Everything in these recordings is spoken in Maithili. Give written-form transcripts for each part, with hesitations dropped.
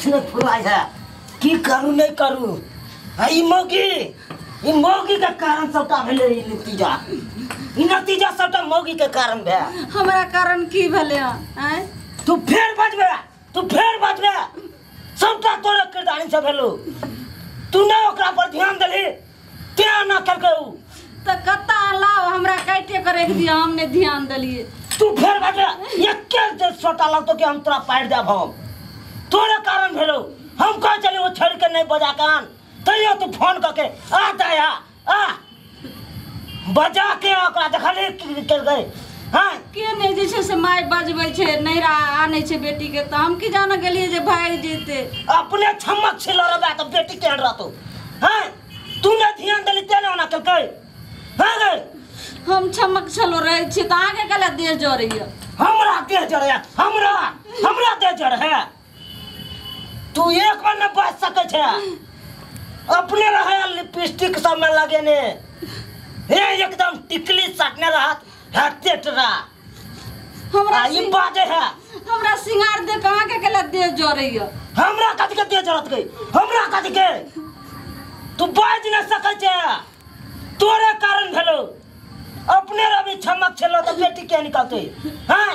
किछु नहि फुराइ है, की करू नहि करू। आ ई मौगी के कारण सबटा भेलै ई नतीजा, ई नतीजा सबटा मौगी के कारण भेल। हमरा कारण की भेलै? आँय तू फेर बजबे, तू फेर बजबे, सबटा तोरे किरदानी से भेलो। तू नहि ओकरा पर ध्यान देलही तें ना केलकै उ। तऽ कत्ता लाओ हमरा काटे के राखि दिअ, हम नहि ध्यान देलियै। तू फेर बजबे, एके जे सोटा लगतो कि हम तोरा पारि देब। हम तोरे कारण भेलो। हम कह चली ओ छोड़ के नहीं बजा के आन, तैयो तू फोन कऽ के आ दया आ बजा के ओकरा देखली की केलकै। हाँ के नहि जे छै से माय बजबै छै, नैहरा आनै छै बेटी के, तऽ हम की जाने गेलियै जे भागि जेतै। अपने छमक छिल रहबे तऽ बेटी केहन रहतौ। हाँ तू नहि ध्यान देली तें ने ओना केलकै। हाँ गै हम छमक छलो रहै छियै तऽ अहाँके कला देह जरैया? हमरा देह जरैया, हमरा हमरा देह जरै है। तू एक बार नहि बच सकै छै, अपने रहे लिपस्टिक सब में लगेने, हे एकदम टिकली साटने रहत हते टरा। हमरा ई बाजे है हमरा सिंगार दे के अहाँके कला देह जरैया? हमरा कथी के देह जरत गई? हमरा कथी के? तू बाजि नहि सकै छै, तोरे कारण भेलो। अपने रवि छमक छलो तऽ बेटी के निकलतै? हाँ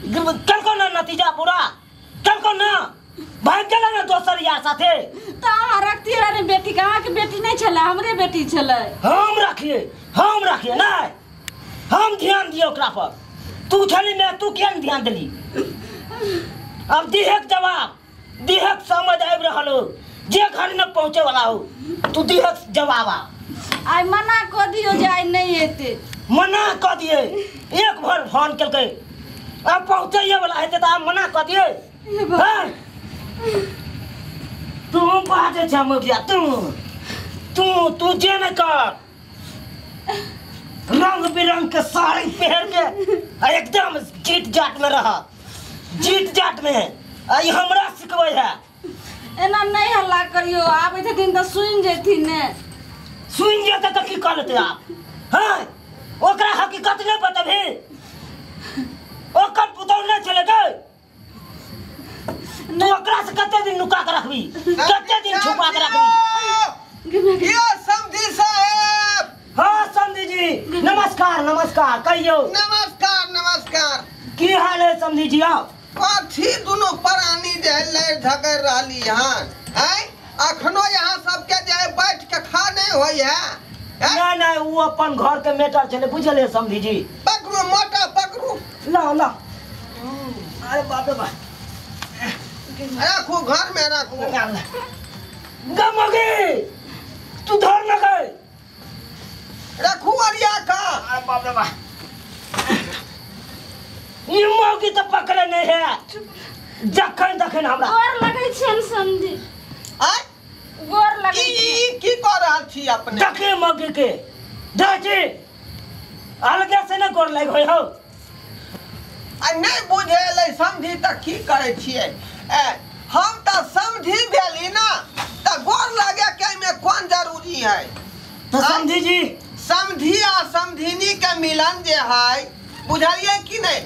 केलको ना नतीजा पूरा, केलको ना, भागि गेलै ना दोसर यार साथे। तऽ अहाँ रखतियै रहै बेटी के, अहाँके बेटी नहि छलै, हमरे बेटी छलै। हम रखिए, हम रखिए नहि, हम ध्यान दिए ओकरा पर। तू छली मैं, तू किया नहीं ध्यान देली? अब दिहक जवाब, दिहक समझ आबि रहल हो, जे घर में पहुँचे वाला हो, तू दिहक जवाब आ। आइ मना कऽ दियौ जे आइ नहि एतै। मना कऽ दिए, एक भर फोन केलकै, अब पहुँचैए वाला हेतै तऽ आब मना कऽ दिए। हाँ तू बाजै छै मुखिया, तू तू तू जे नहि कर, रंग बिरंग के साड़ी पहन के आ एकदम जीत जाट में रह, जीत जाट में। आ ई हमरा सिखबै है। एना नहि हल्ला करियौ, आबै छथिन तऽ सुनि जेथिन ने। सुनि जेतै तऽ की कऽ लेतै आब? हाँ ओकरा हकीकत नहि बतबही, ओकर पुतौह नहि छलै गै। तू ओकरा से कते दिन नुका के रखबी, कते दिन छुपा के रखबी? यो समधी साहेब। हाँ समधी जी नमस्कार, नमस्कार कहियो। नमस्कार नमस्कार। की हाल है समधी जी? आप कथी दुनू प्राणी जे है लड़ि झगड़ि रहली हन? आँय अखनो यहाँ सबके जे है बैठ के खा नहीं होइ है? नहीं नहीं, वो अपन घर के मैटर छलै, बुझलियै समधी जी। पकड़ू मोटा पकड़ू, ला ला। अरे बाप रे बाप, राखू घर में राखू। गमगे तू धर न गए, रखू अरिया का। अरे बाप रे बाप, ई मौगी तऽ पकड़े नहीं है, जखन तखन हमरा गोर लगै छियनि समधी। आँय गोर लगै की की कऽ रहल छी अपने? देखे मौगी के देखी अलगे से ने गोर लागि होइ हौ। आ नहि बुझेलै समधी तऽ की करै छियै? ए हम तऽ समधी भेली ना, तऽ गोर लागे के एहिमे कोन जरूरी है? तऽ समधी जी, समधी आ समधिनी के मिलन जे है, बुझलियै कि नहि,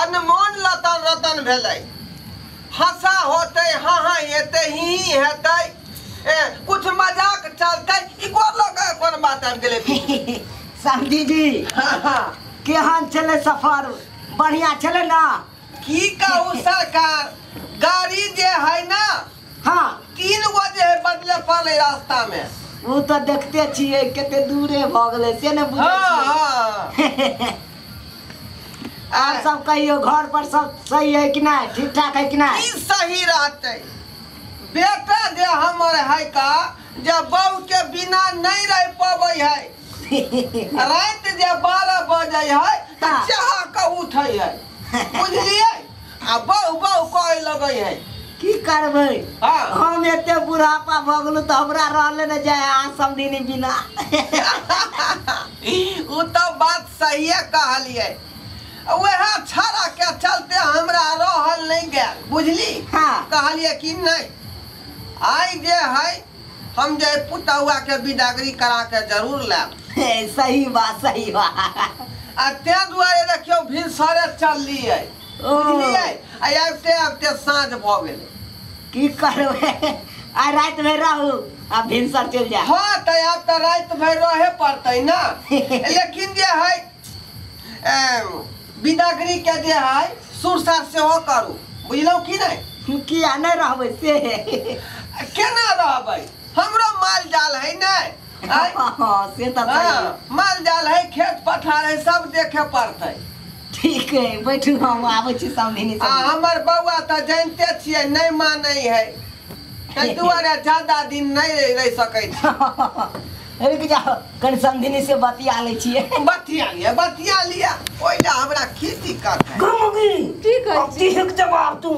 अनमोल लतन रतन भेलै। हंसा होतै, हाँ हाँ हेतै, ही ही हेतै, ए कुछ मजाक चलतै, ई गोर लगे कोन बात आबि गेलै? समधी जी केहन छलै सफर? बढ़िया छलै ना? की कहू सरकार, गाड़ी जे है ना, हाँ 3 गो जे है बदले पड़लै रास्ता में। ओ तऽ देखते छियै कते दूरे भऽ गेलै से ने बुझै छियै। आर सब कहियो घर पर सब सही है कि नहीं, ठीक ठाक है कि नहीं? की सही रहतै बेटा जे हमर है का, जे बहू के बिना नहीं रह पबै है। राति जे 12 बजे है तऽ चाह के उठै है, बुझलियै, आ बहु बहु कहै लगै है। की करबै, हम एते बुढ़ापा भऽ गेलहुँ तऽ हमरा रहले ने जाय अहाँ समधिनी बिना। ओ तऽ बात सहिए कहलियै, वएह छाड़ा के चलते हमरा रहल नहीं गेल, बुझली। हाँ कहलियै कि नहीं, आइ जे है हम जे पुतहुआ के बिदागरी करा के जरूर लायब। सही बात, सही बात। आ तें दुआरे देखियौ भिनसरे चललियै, बुझलियै, आ आबिते आबिते साँझ भऽ गेलै। की करबै आ राति भरि रहू आ भिनसर चलि जा। हाँ त आब त राति भरि रहे पड़तै ना। लेकिन जे है बिदागरी के जे है सुरसार सेहो करू, बुझलहुँ की नहीं? किया नहीं रहबै से? केना रहबै, हमरो माल जाल है ने। से त माल जाल है, खेत पथार है, सब देखे पड़तै। ठीक है बैठू, हम आबै छी समधिनी। आ हमर बौआ त जानते छियै नहीं मानै है, ताहि दुआरे ज्यादा दिन नहीं रह सकै छी। रुक जाओ कनि समधिनी से बतिया लै छियै। बतिया लिया बतिया लिया, ओहिला हमरा की दिक्कत है? की कहै छी जवाब तू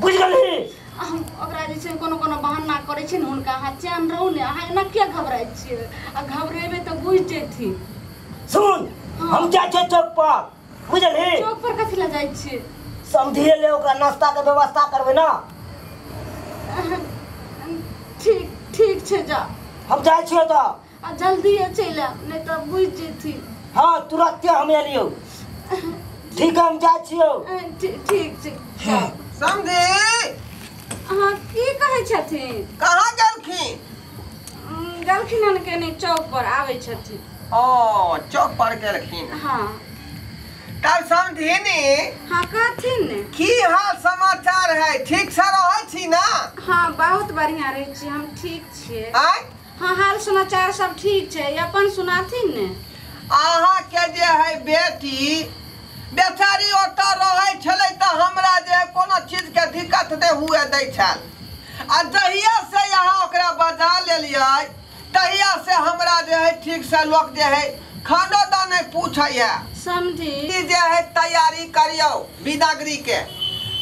बुझ गेलही? हम ओकरा जे छै कोनो कोनो बहाना करै छै ने हुनका, अहाँ चैन रहू ने, अहाँ एना किया घबराइ छियै? आ घबरेबै तऽ बुझि जेथिन। सुन हम जाइ छियै चौक पर, बुझलही? चौक पर कथी लए जाइ छियै? समधिए ले ओकरा नाश्ता के व्यवस्था करबै ना। ठीक ठीक छै जा, हम जाइ छियै तऽ। आ जल्दिए चलि आयब नहि तऽ बुझि जेथिन। हाँ तुरन्ते हम एलियौ। ठीक है हम जाइ छियौ। ठीक छै। समधी अहाँ की कहै छथिन? कहाँ गेलखिन? गेलखिन हन कनि चौक पर आबै छथिन। ओ चौक पर गेलखिन। हाँ तब समधिनी। हाँ कहथिन ने। की हाल समाचार है? ठीक से रहै छी ना? हाँ बहुत बढ़िया रहै छी हम, ठीक छियै। हाँ हाल समाचार सब ठीक छै, अपन सुनाथिन ने। अहाँ के जे है बेटी बेचारी ओतऽ रहै छलै तऽ हमरा जे कोनो चीजके दिक्कत नहि हुए दै छल, आ जहिया से यहाँ ओकरा बजा लेलियै तहिया से हमरा जे है ठीक से लोक जे है खानो दा नहीं पूछै है। समझी जे है तैयारी करियौ बिदागरी के।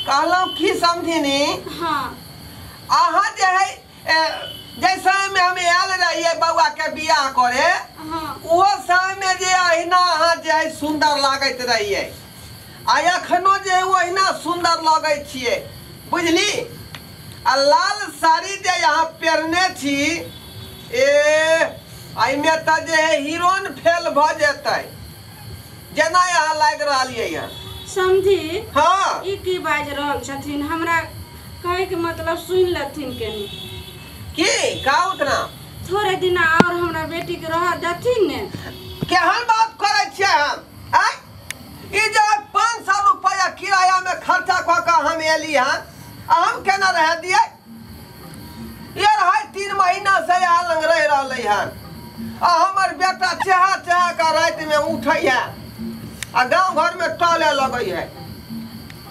कहलहुँ की समधिनी? हाँ अहाँ जे है जैसे में हम आयल रहियै बौआ के बियाह करे, हाँ वो समय में जे अहिना अहाँ जे है सुन्दर लागैत रहियै, आ एखनो जे ओहिना सुन्दर लगै छियै, बुझली? आ लाल साड़ी जे यहाँ पहिरने छी, ए एहिमे तऽ जे है हीरोइन फेल भऽ जेतै जेना यहाँ लागि रहल यऽ। समझी हाँ ई की बाजि रहल छथिन? हमरा कहैके मतलब सुनि लेथिन कनि। की कहू ना? थोड़े दिन और हमरा बेटी के रह देथिन ने। केहन बात करै छियै हम? आँय ई जे 500 रुपया किराया में खर्चा कऽ कऽ हम एली हन, हम केना रह दियै? ये रहै 3 महीना से यहाँ लग रहि रहलै हन, आ हमर बेटा चेहा चेहा कऽ रातिमे उठै है आ गाँव घरमे टहले लगै है।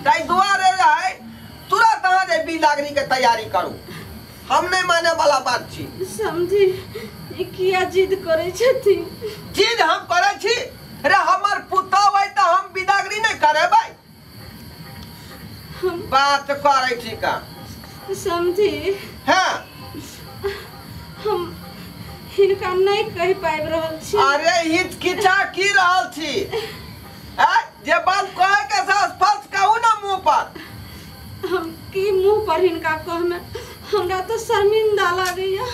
ताहि दुआरे रहै तुरंत अहाँ जे बिदागरी के तैयारी करू, हम नहीं माने वाला बात छी। समझी ई किया जिद करै छथिन? जिद हम करै छी रे, हमर पुतहु है तऽ हम बिदागरी नहीं करेबै। हम बात करै छी का समझी? हाँ हम हिनका नहीं कहि पाबि रहल छी। अरे हिचकिचा की रहल छी? जे बात कहे के से स्पष्ट कहू ना मुँह पर। हम की मुँह पर हिनका कहमे हमरा तो शर्मिंदा लागैया।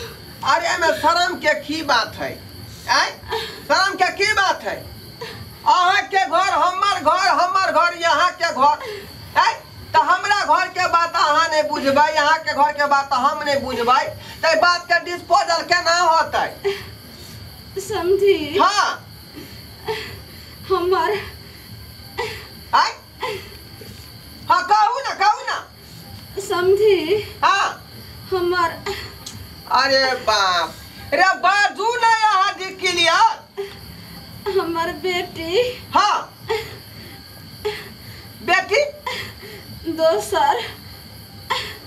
अरे एहिमे शर्म के की बात है? शर्म के की बात है? अहाँ के घर हमर घर, हमर घर यहाँ के घर, तऽ हमरा घर के बात अहाँ नहीं बुझबै, यहाँ के घर के बात हम नहीं बुझबै, तऽ बात के डिस्पोजल केना होतै? समझी? हाँ हमर हाँ कहू ना कहू ना। समझी? हाँ हमर अरे बाप रे बाजू ना यहाँ क्लियर। हमर बेटी। हाँ बेटी दोसर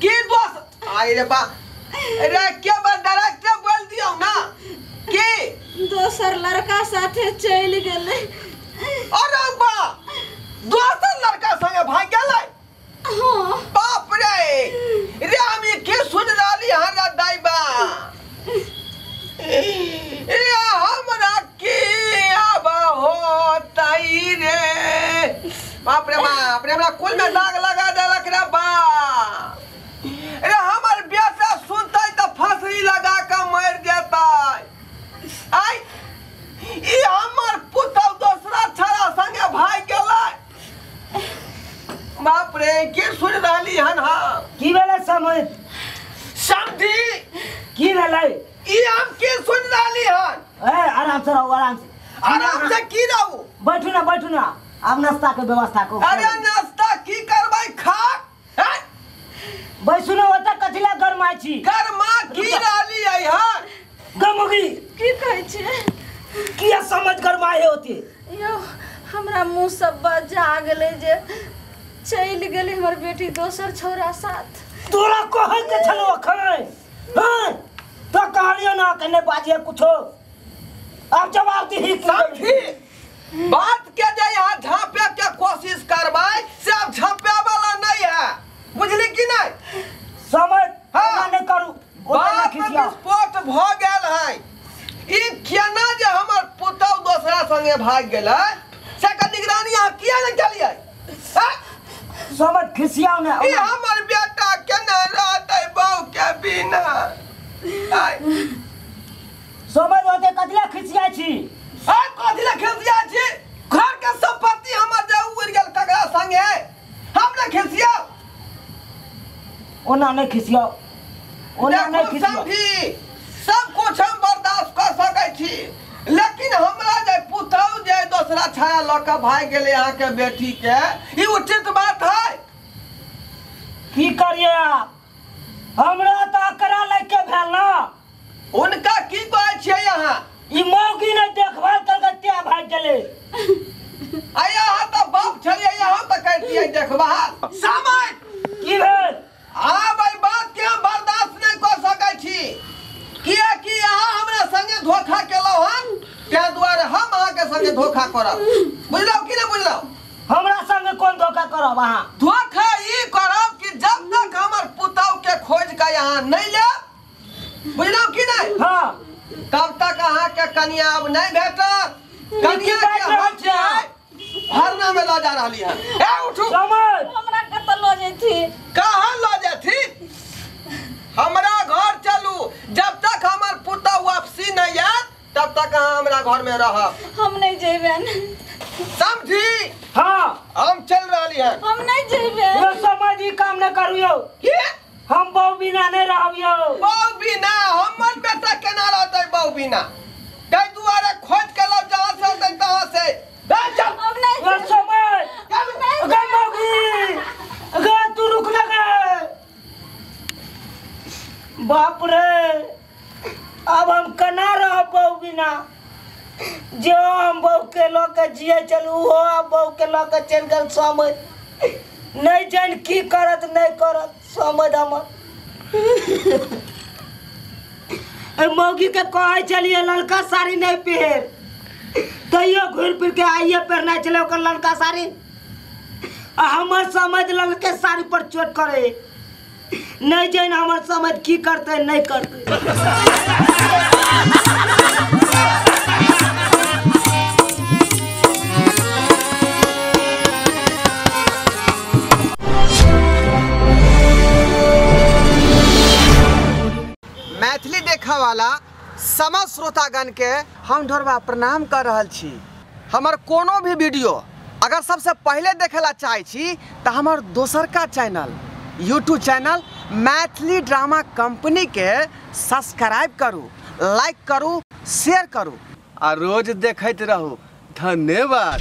की दोसर? आई रे बा रे के बार डायरेक्ट बोल दियौ ना की दोसर लड़का साथे चलि गेलै। अरे बा दोसर लड़का संगे भाग गेलै? हाँ बाप रे रे हम ई की सुन रहली हन रे दाइबा? ए हमरा की अब होतै रे? बाप रे बाप रे हमरा कुल में दाग लगा देलक रे बाप रे। हमर बेटा सुनतै तऽ फांसी लगा कऽ मरि जेतै। आइ ई हमर पुतहु दोसरा छड़ा संगे भागि गेलै। बाप रे की सुन रहली हन हम? की भेलै समय? एलै ई हम की सुन रहली हन ए आराम से रहू आराम से आराम से की रहू बैठू ना बैठू ना अब नाश्ता के व्यवस्था करू अरे नाश्ता की करबै खा हैं बैसू ना ओतऽ कथिला गरमाइ छी गरमा की रहली है हन गमगी की कहै छियै किया समझ गरमाइ है ओते यौ हमरा मुँह सब बजा गेलै जे चलि गेलै हमर बेटी दोसर छौड़ा साथ तोरा कहै के छलौ अखन हैं तो कहलियो ना कि नहीं बाजिए कुछो अब जवाब दही समझी बात के जे यहाँ झाँपे के कोशिश करबै से अब झाँपे वाला नहीं है बुझली कि नहीं समझ हाँ। नहीं करू बात विस्फोट भ गेल है ई केना जे हमर पुतहु दोसरा संगे भाग गेलै से के निगरानी अहाँ किया नहीं केलियै हैं? समझ खिसियाओ ना ई हमर बेटा केना रहतै बहू के बिना आय समझ ओते कथिला खिसिया छी आय कथी लए खिसिया छी घर के संपत्ति हमर जे उड़ि गेल ककरा संगे हम ने खिसियाउ ओना नहीं खिसियाओ ओना नहीं देखू खिसियाओ समझी सब कुछ हम बर्दाश्त कर सकै छी लेकिन हमरा जे पुतहु जे दोसरा छाया लऽ के भागि गेलै अहाँके बेटी के ई उचित बात है की करिए आप हमरा तऽ अकरा लैके भेल ना उनका की कहै छियै अहाँ ई मौगी ने देखभाल करके त्या भागि गेलै आ अहाँ तऽ बाप छलियै अहाँ तऽ करितियै देखभाल समय की भेल आब एहि बात के हम बर्दाश्त नहि कऽ सकै छी किएकि अहाँ हमरा संगे धोखा केलहुँ हन ताहि दुआरे हम अहाँके संगे धोखा करब बुझलहुँ कि नहि बुझलहुँ हमरा संगे कोन धोखा करब अहाँ धोखा ई करब कि जब तक हमर पुतहु के खोज के अहाँ नहि लेब बुझलहुँ कि नहि हाँ तब तक अहाँके कनिया अब नहि भेटत कनिया के हम जे है भरना में लऽ जा रहली हन ए उठू समझ हमरा कतऽ लऽ जैथिन कहाँ लऽ जेथिन हमरा घर चलू जब तक हमर पुतहु वापसी नहीं आयत तब तक अहाँ हमरा घर में रहब हम नहीं जेबनि समझी हाँ हम चल रहली हन हम नहीं जेबनि यो समझ ई काम नहीं करू यौ की हम बहु बिना नहीं रहब यौ बहु बिना हमर बेटा केना रहतै बहु बिना ताहि दुआरे खोज के लाउ जहाँ से होतै तहाँ से ए, चल हम नहीं यो जेबनि। समझ हम नहीं गे मौगी गे तू रुक ना गे बाप रे अब हम केना रहब बहु बिना जो हम बहु के लऽ के जिए चलू ओहो अब बहु के लऽ के चलि गेल समझ नहीं जान की करत नहीं करत समझ हमर ए मौगी के कहै छलियै ललका साड़ी नहीं पहिर तैयो घुरि फिर के आइए पहिरना छलै ओकर ललका साड़ी आ हमर समझ ललके साड़ी पर चोट करे नहीं जान हमर समझ की करतै नहीं करतै मैथिली देखा वाला समस्त श्रोतागण के हम ढोरबा प्रणाम कर रहल छी। हमर कोनो भी वीडियो अगर सबसे पहले देखेला चाहै छी तऽ हमर दोसरका channel YouTube channel Maithili drama company के सब्सक्राइब करू, लाइक करू, शेयर करू आ रोज देखैत रहू। धन्यवाद।